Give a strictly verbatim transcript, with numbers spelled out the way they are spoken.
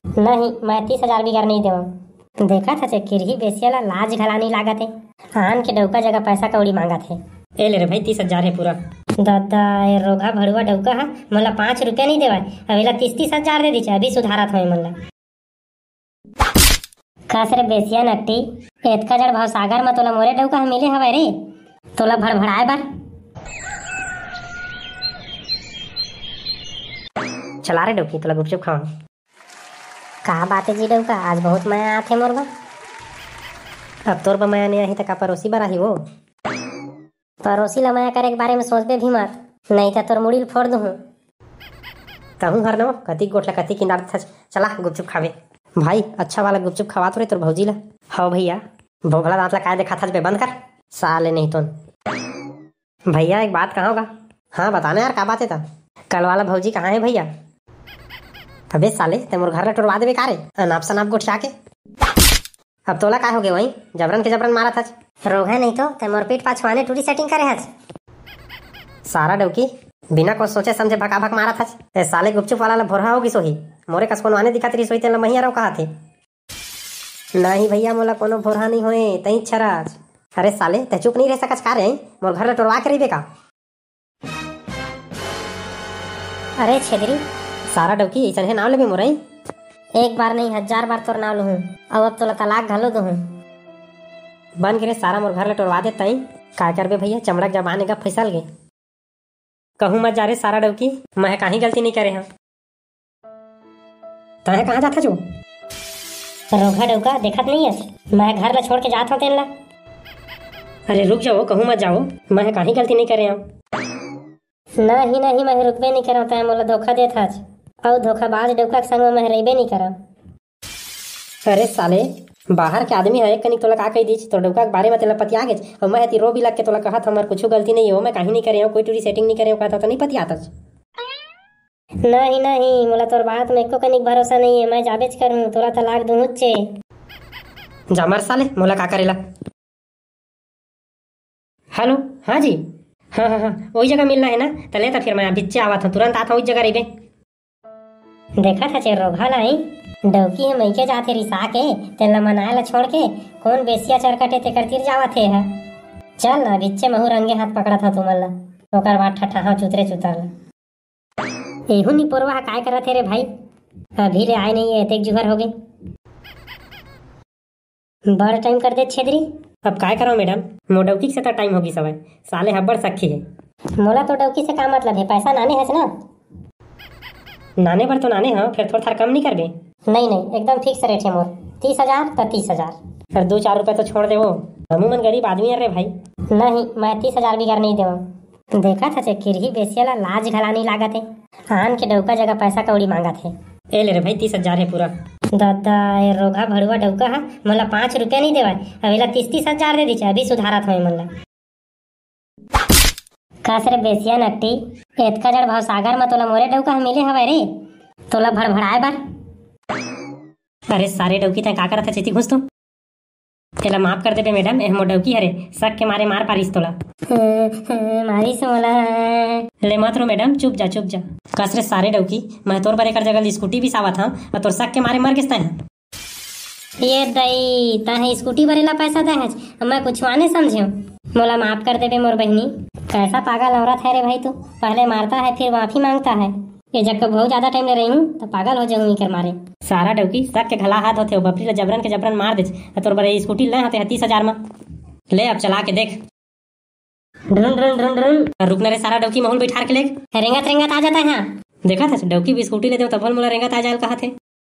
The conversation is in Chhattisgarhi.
नहीं, मैं तीस हजार बिगर नहीं देवं। देखत हच, किरही बेसिया ला लाज घला नहीं लागत हे। आन के डौका जगह पैसा कौड़ी मांगत हे। ए ले रे भाई, तीस हजार हे पूरा। दादा, ए रोगहा भड़ुआ डौका हा मोला पाँच रुपया नहीं देवय, अब एला तीस तीस हजार दे दीचे, अभी सुधारत होय मन ला। कस रे बेसिया नट्टी, एतका जड़ भवसागर म तोला मोरे डौका ह मिले हवय रे, तोला भड़भड़ाए बर। चला रे डौकी, तोला गुपचुप खावा। का बात हे जी डौका, आज बहुत मया आथे मोर बर। अब तोर बर मया नइ आही त का परोसी बर आही वो? परोसी ला मया करे के बारे में सोचबे भी मत, नहीं त तोर मुड़ी ल फोड़ दूहूं। तहूं हर न कति गोठ ला कति किंदार थच। चला गुपचुप खावे। भाई, अच्छा वाला गुपचुप खवा तो रे तोर भौजी ला। हव भैया। भोभला दांत ला काय देखाथच बे, बंद कर। साले नहीं तो। भैया, एक बात कहां गा? हां, बताना यार, का बात हे त? कल वाला भौजी कहां हे भैया? अबे साले, ते मोर घर ला टोरवा देबे का रे, अनाप शनाप गोठिया के? अब तोला काय होगे वहीं? जबरन के जबरन मारत हच। रोगहा नहीं तो, ते मोर पीठ पाछू आने टूरी setting करे हच। सारा डौकी, बिना कुछ सोचे समझे भकाभक मारत हच। ए साले, गुपचुप वाला ला भोरहा होगिस होही। मोरे कस कोनो आने दिखत रिहिस होही, तेन ला मही अरव कहत हे। नहीं भैया, मोला कोनो भोरहा नहीं होए, तहीं छराच। अरे साले, ते चुप नहीं रह सकच का रे? मोर घर ला टोरवा के रहिबे का? अरे छेदरी। सारा डौकी, अइसन हे नाव लेबे मोरई? एक बार नहीं, हजार बार तोर नाव लुहूं, अउ अब तोला तलाक घलो दुहूं। बन गे रे सारा, मोर घर ला टोरवा दे तई। का करबे भैया, चमड़ा के जबान एगा फिसल गे। कहूं मत जा रे सारा डौकी, मैं काही गलती नहीं करे हंव। तैं कहाँ जात हस वो? रोगहा डौका, देखत नहीं हस? मैं घर ला छोड़ के जात हंव तेन ला। अरे रुक जाओ, कहूँ मत जाओ, मैं काही गलती नहीं करे हंव। नहीं, नहीं, मैं रुकबे नहीं करंव, तैं मोला धोखा देत हस। अउ धोखाबाज डौका के संग में मैं रहिबे नहीं करंव। अरे साले, बाहर के आदमी ह एक कनिक तोला का कही दीच, तोर डौका के बारे में तेला पतिया गेच, अउ मैं एती रो बिलख के तोला कहत हंव, मोर कुछू गलती नहीं हो, मैं काही नहीं करे हंव, कोई टूरी setting नहीं करे हंव, कहत हंव त नहीं पतियात हस। नहीं, नहीं, मोला तोर बात में एको कनिक भरोसा नहीं है, मैं जाबेच करहूँ, तोला तलाक दूहूँचे। जा मर साले, मोला का करेला। हेलो, हाँ जी, हाँ, हाँ, हाँ, वही जगह मिलना है ना? त ले त फिर मैं अभिच्चे आवत हंव, तुरंत आत हंव, वही जगह रहिबे। देखत हस ए रोगहा ला, डौकी ह मइके जात हे रिसा के, तेन ला मनाए ला छोड़ के, कोन बेसिया चरकट हे तेकर तीर जावत हे ह। चल ना, अभिच्चे महूँ रंगे हाथ पकड़त हंव तुमन ला, ओकर बाद ठठाहंव चुतरे चुतर ला। एहू निपोरवा ह काय करत हे रे भाई? अभी ले आए नहीं, एतेक जुहर होगे। बड़ टाइम कर दे छेदरी। अब काय करंव मैडम, मोर डौकी से त टाइम होगिस हवय। साले हब्बड़ सक्खी हे। मोला तो डौकी से का मतलब हे, पैसा नाने हस ना? नाने बर तो नाने हंव, फेर थोर थार कम नहीं करबे? नहीं, नहीं, एकदम fix rate हे मोर। तीस हजार त तीस हजार। फेर दू चार रुपया तो छोड़ देवो, हमू मन गरीब आदमी हन रे भाई। नहीं, मैं तीस हजार बिगर नहीं देवंव। देखत हस ए किरही बेसिया ला लाज घला नहीं लागत हे। आन के डौका जगह पैसा कौड़ी मांगत हे। ए ले रे भाई, तीस हजार हे पूरा। दादा, ए रोगहा भड़ुआ डौका ह मोला पाँच रुपया नहीं देवय, अब एला तीस तीस हजार दे दीचे, अभी सुधारत होय मन ला। कस रे बेसिया नट्टी, एतका जड़ भवसागर म तोला मोरे डौका ह मिले हवय रे, तोला भड़भड़ाए बर। अरे सारे डौकी, तैं का करत हस? एती घुस तो। तेला माफ कर देबे मैडम, एह मोर डौकी हरे, शक के मारे मार पारिस तोला। मारिस मोला। ले मत रो मैडम, चुप जा, चुप जा। कस रे सारे डौकी, मैं तोर बर एकर जगह स्कूटी बिसावत हंव, अउ तोर शक के मारे मर गेस तैं। ये दई, तैं स्कूटी बर एला पैसा दे हस, मैं कुछ आने समझेंव। मोला माफ कर देबे मोर बहिनी। कैसा पागल औरत है रे भाई तू, पहले मारता है फिर माफी मांगता है। ये जब बहुत ज्यादा टाइम ले रही हूँ तो पागल हो जाऊंगी कर मारे। सारा डौकी, शक के घला हाथ होथे, वो बपरी ला जबरन के जबरन मार देच। आ तोर बर ये स्कूटी ले होते हैं तीस हजार में। ले अब चला के देख। ड्रुन, ड्रुन, ड्रुन, ड्रुन। रुक ना रे सारा डौकी, महूँ ल बैठार के ले। रेंगत रेंगत आ जाता है। देखत हस, डौकी भी स्कूटी ले देव तभो ले मोला रेंगत आ जाए ल कहत हे।